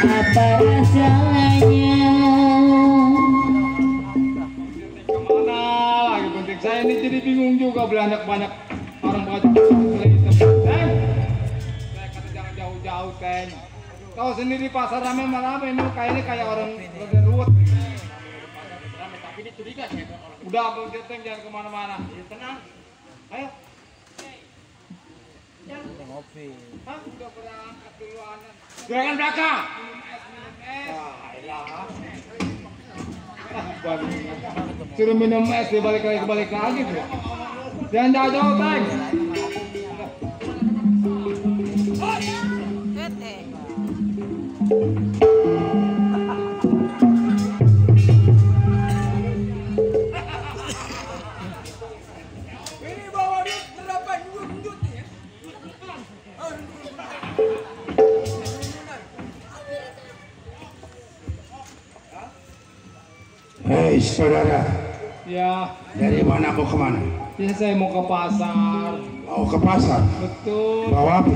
apa rasanya. Kemana lagi penting saya ini jadi bingung juga belanak banyak orang baju hitam. Saya kata jangan jauh-jauh Teng. Kau sendiri pasar rame malam ini kayaknya kayak orang lagi ruwet. Tapi ini curiga sih orang. Udah Bang Teng jangan kemana-mana. Tenang. Ayo. Jangan ngopi. Hah? Udah berangkat duluan. Gerakan belakang. Suruh minum es dibalik lagi tuh. Jangan jauh-jauh Teng. Ini bawa duit berapa njut ya? Hei saudara, Ya, dari mana mau kemana? ya saya mau ke pasar. Mau ke pasar? Betul. Bawa apa?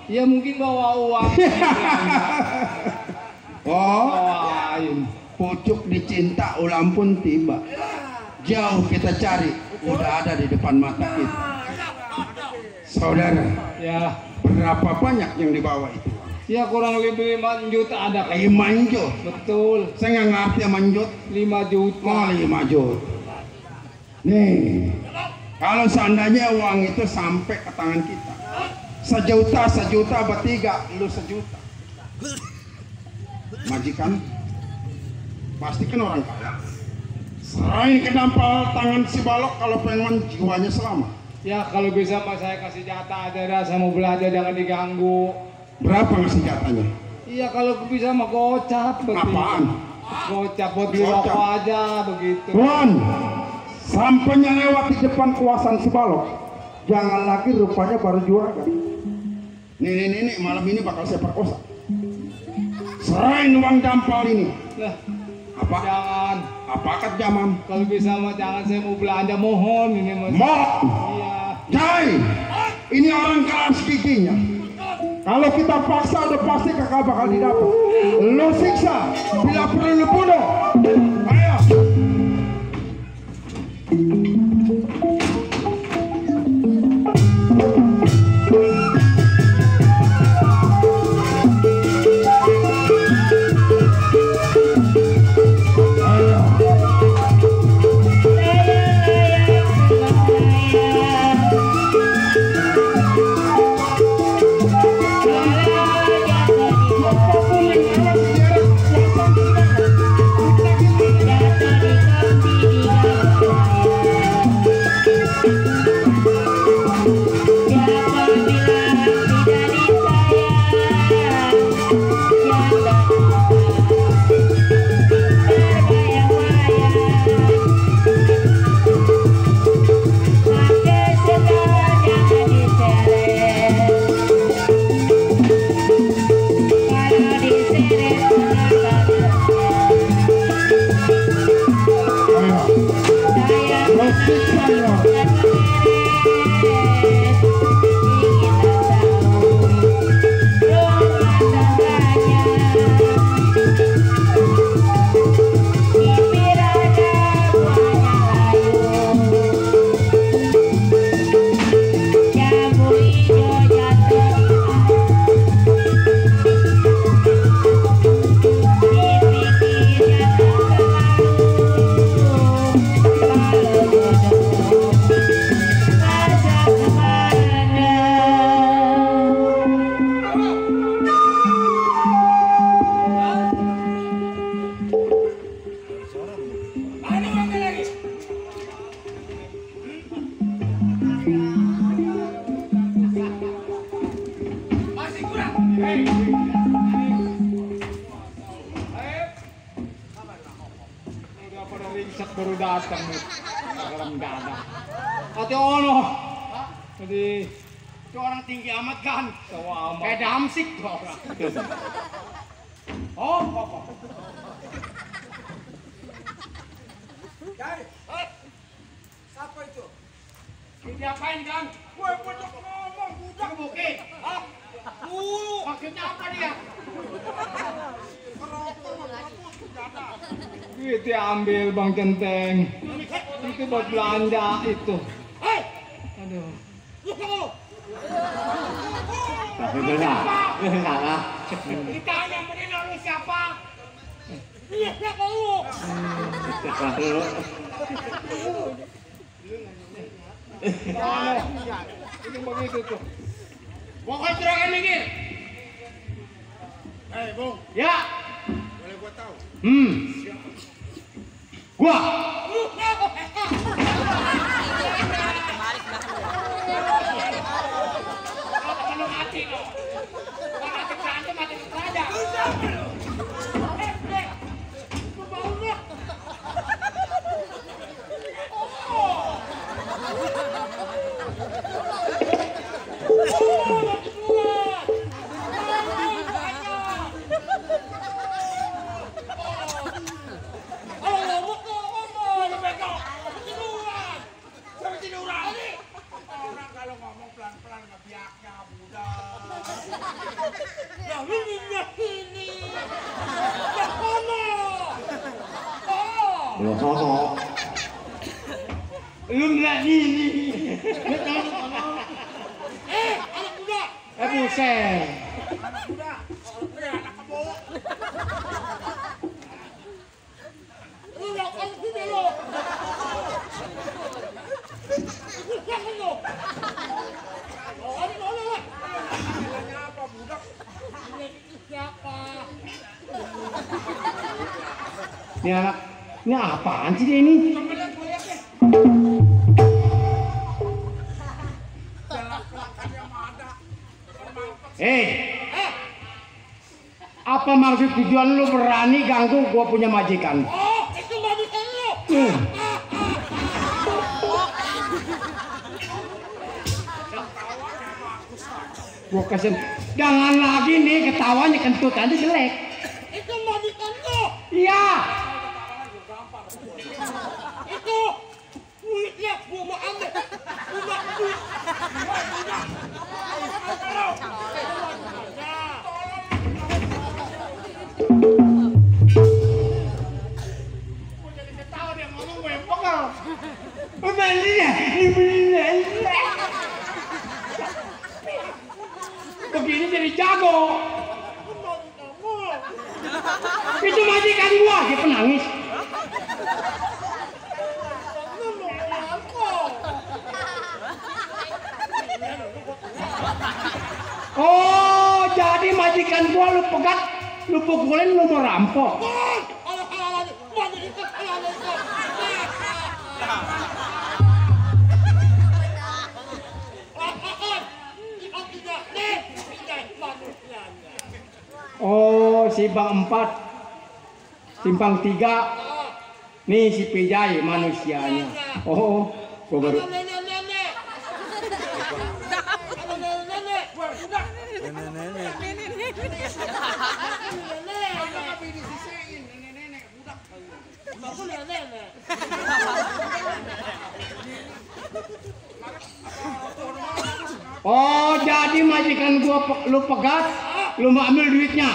Ya mungkin bawa uang. Oh, Bawain. pucuk dicinta ulang pun tiba. Jauh kita cari, udah ada di depan mata kita. Saudara, Ya, berapa banyak yang dibawa itu? ya kurang lebih 5 juta ada kayak. 5 jut. Betul. Saya nggak ngerti sama jut. 5 juta. Mau 5 jut. Nih, kalau seandainya uang itu sampai ke tangan kita, sejuta bertiga, lu sejuta. Majikan, pasti kan orang kaya. Serahin ke dampal tangan si balok kalau pengen jiwanya selamat. Ya kalau bisa mas saya kasih jatah aja dah, saya mau belajar jangan diganggu. Berapa ngasih jatahnya? Iya kalau bisa mah gocap. begitu. Apaan? Gocap buat beli Gocap. rokok aja begitu. Tuan, sampainya lewat di depan kuasaan si balok, jangan lagi rupanya baru juragan. Nih, malam ini bakal saya perkosa. Serahin uang dampal ini. Lah, Apa? jangan. Apa akad zaman? Kalau bisa mah jangan, saya mau belanja, mohon ini mas. Mohon. Iya. Jai, ini orang keras giginya. Kalau kita paksa udah pasti kakak bakal didapat. Lo siksa, bila perlu lo bunuh. Ayo. Udah pada ringsek baru datang nih. Dalam dada. Hati ono. Jadi Itu orang tinggi amat kan? sama Kayak damsik tuh orang. Oh. Jadi, siapa itu? Ini diapain kan? Gue pojok ngomong, budak. Kebuki. Hah? Maksudnya apa dia? Duit diambil Bang Centeng. Itu buat belanja itu. Hei, Aduh. lu kamu. Tapi benar. Benar. Ditanya benar lu siapa? Iya, siapa lu? Ini begitu tuh. Pokoknya juragan minggir. Hei, Bung. Ya. Boleh gua tahu? Gua. Kalau mati lo. Kalau mati berantem mati saja. Lu nggak ini. Anak muda. Buset. Anak muda. Anak kebo. Lu lakukan sini lo. Jangan lo. Oh, ini mana lah? Nanya apa budak? Ini siapa? Ini anak. Ini apaan sih dia ini? Coba lihat gue lihat deh. Jalan-jalannya mah ada. Apa maksud tujuan lu berani ganggu gua punya majikan? Oh, itu majikan lu. Gua kesen. Jangan lagi nih ketawanya kentut aja jelek. Itu majikan lu. Iya. Itu duitnya gua mau ambil. Gua duit. Jadi ketawa dia ngomong gue yang pegal. Begini jadi jago. Itu majikan gua, dia penangis. Oh, jadi majikan gua lu pegat, lu pukulin, lu mau rampok. Oh, si Bang 4, Simpang 3. Nih si Pijay manusianya. Oh, gua baru. Oh, jadi majikan gua lu pegat, lu mau ambil duitnya.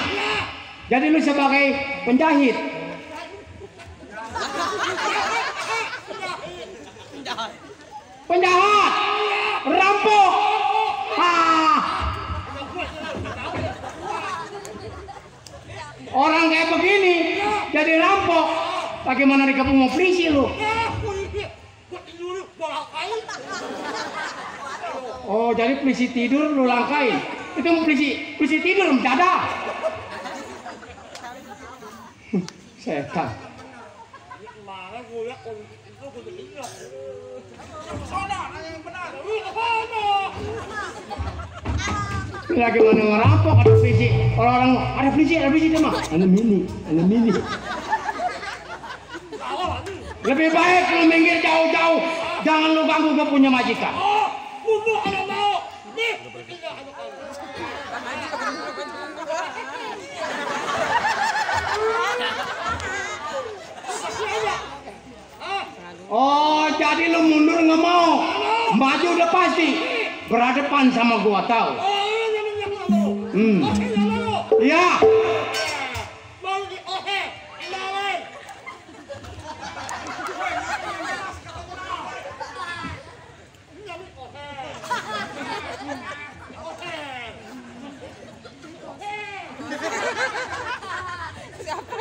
Jadi lu sebagai penjahit. Penjahat, rampok. Orang kayak begini jadi rampok. Bagaimana dikepung mau polisi lu? Oh, jadi polisi tidur lu langkain. Itu polisi tidur mendadak. Setan. Lagi mana ngerampok ada polisi. Orang-orang ada polisi itu mah. Ada mini. Lebih baik lu minggir jauh-jauh. Jangan lu ganggu gua punya majikan. Oh, jadi lu mundur nggak mau, maju udah pasti, berhadapan sama gua tahu. Iya.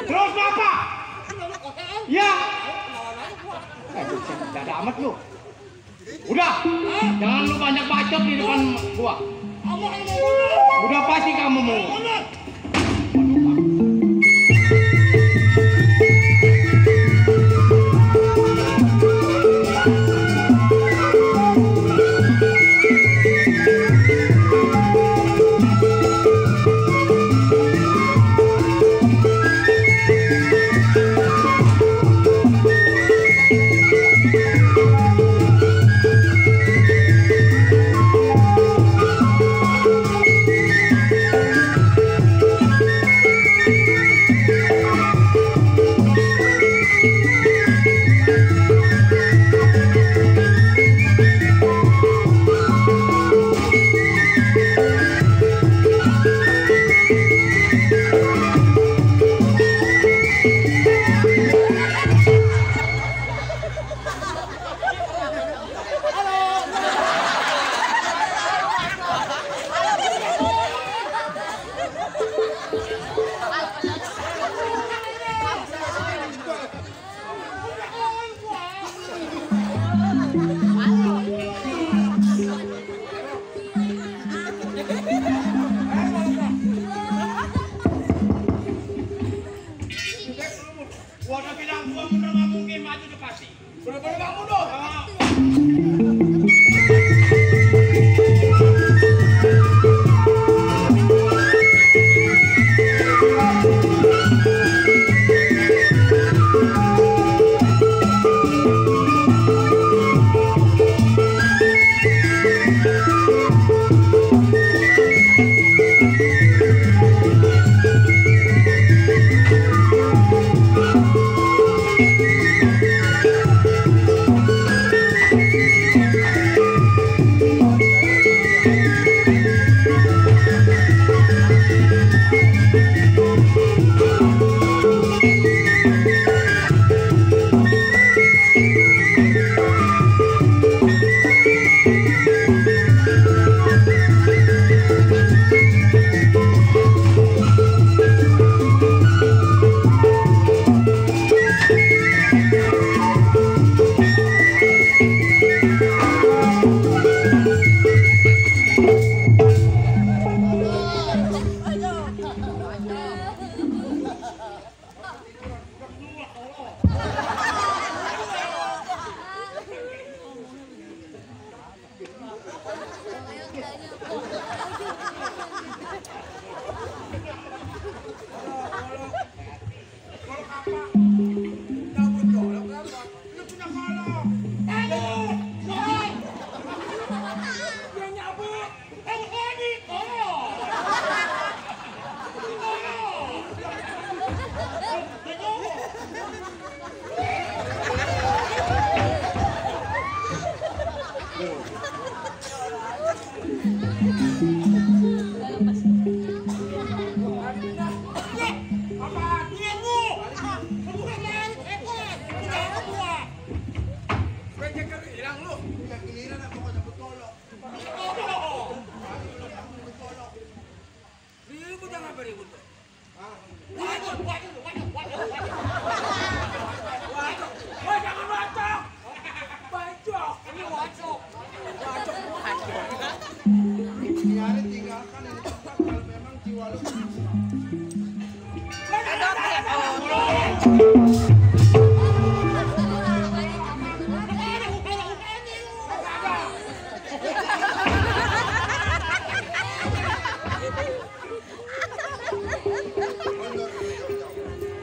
Terus apa? Ya. Dada amat lu. Udah, jangan lu banyak bacot di depan gua. Udah pasti kamu mau. Gua udah bilang gua mundur nggak mungkin maju udah pasti. Bener-bener nggak mundur.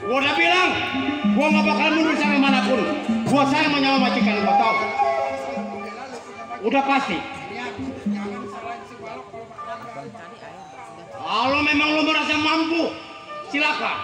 Gua udah bilang, gua nggak bakal mundur sampai manapun. Gua sayang menyawa majikan gua, tau? Udah pasti. Kalau memang lo merasa mampu, silakan.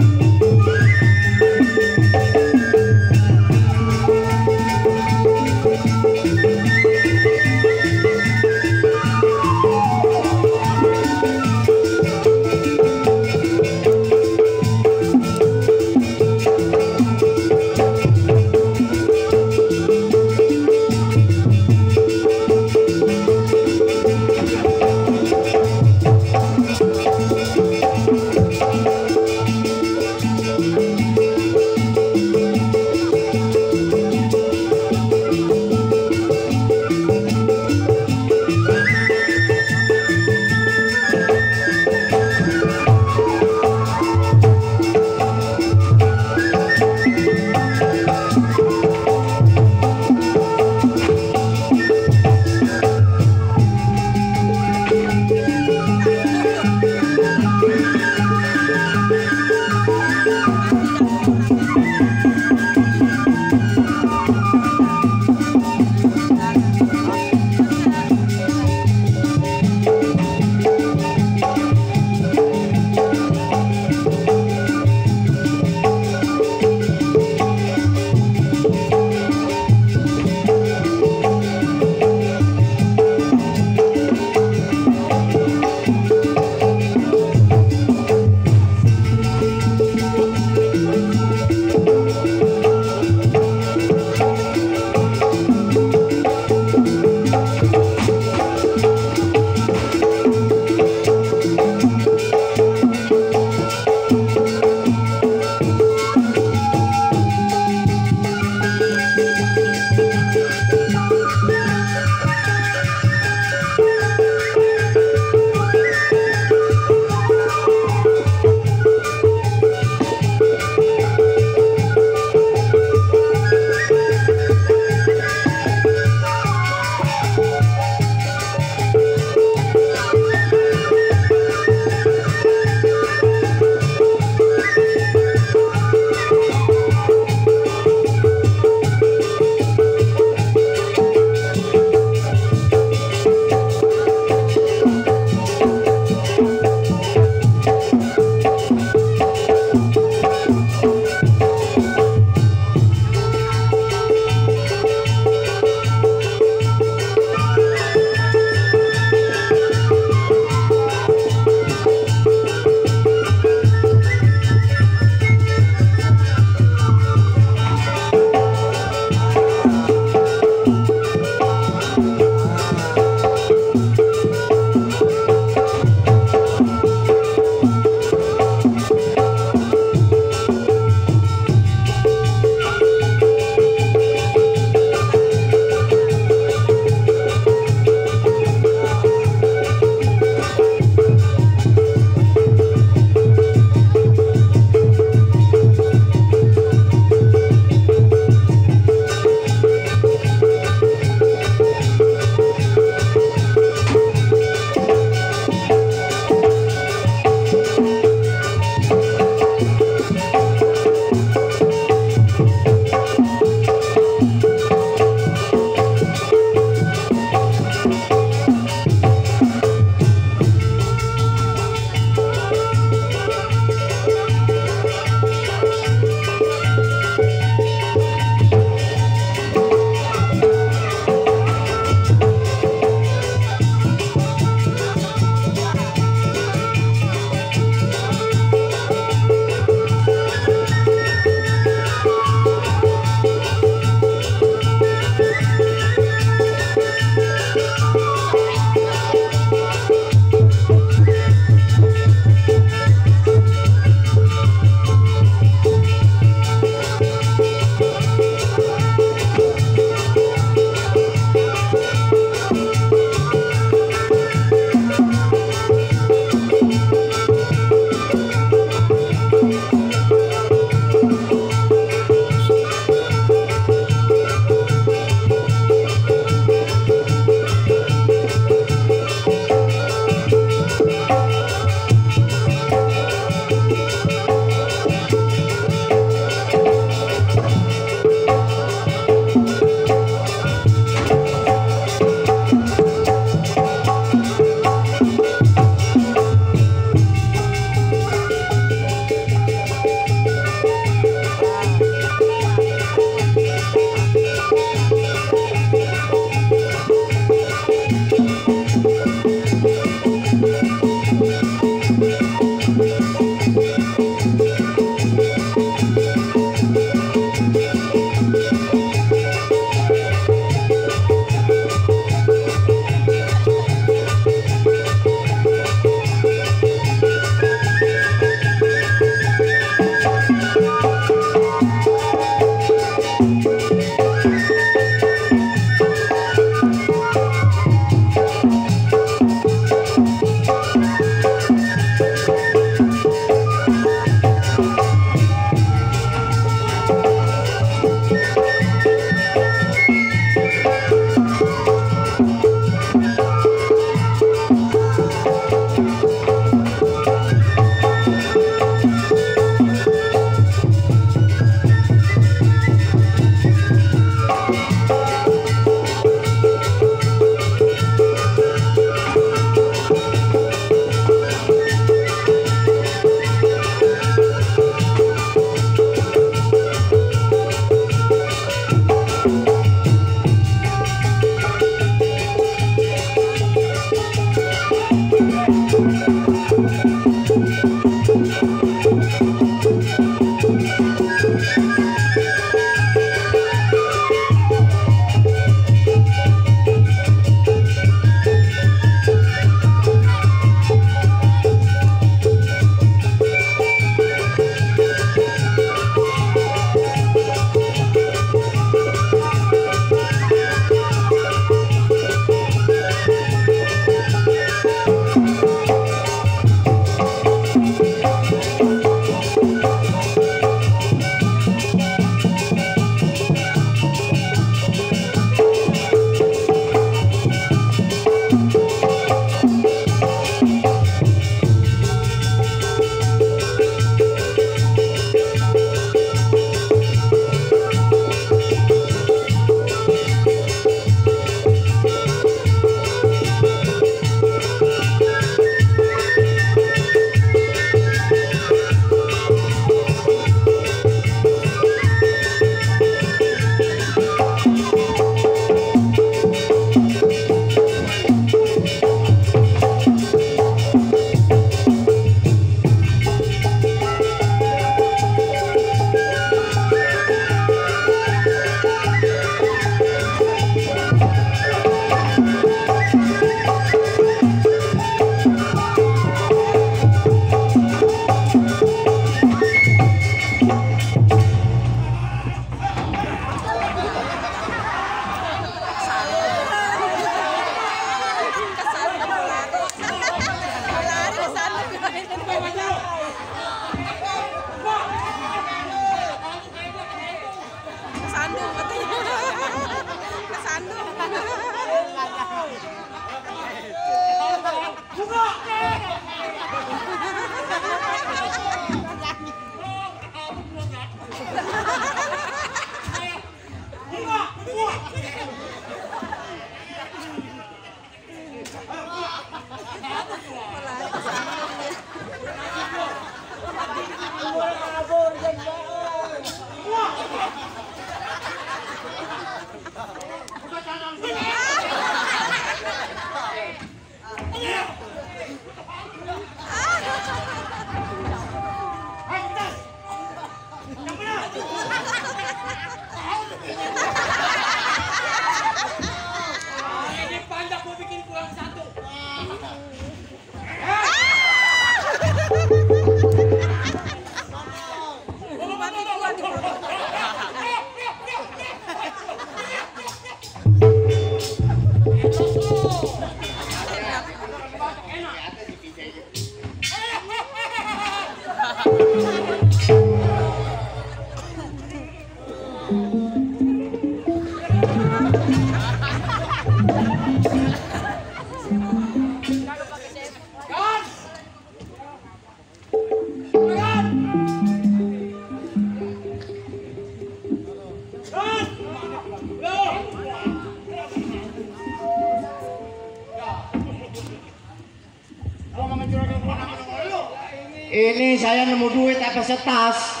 Ini saya nemu duit apa setas?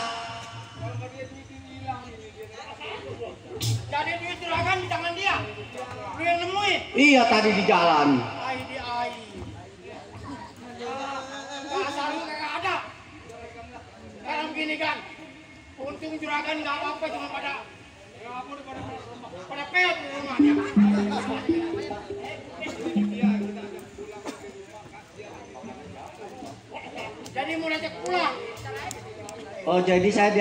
Jadi duit juragan di tangan dia. Lu yang nemuin. Iya tadi di jalan. Ai di ai. Asal lu kagak ada. Sekarang begini kan. Untung juragan nggak apa-apa cuma pada peot di rumahnya. Jadi mau ngajak pulang. Oh jadi saya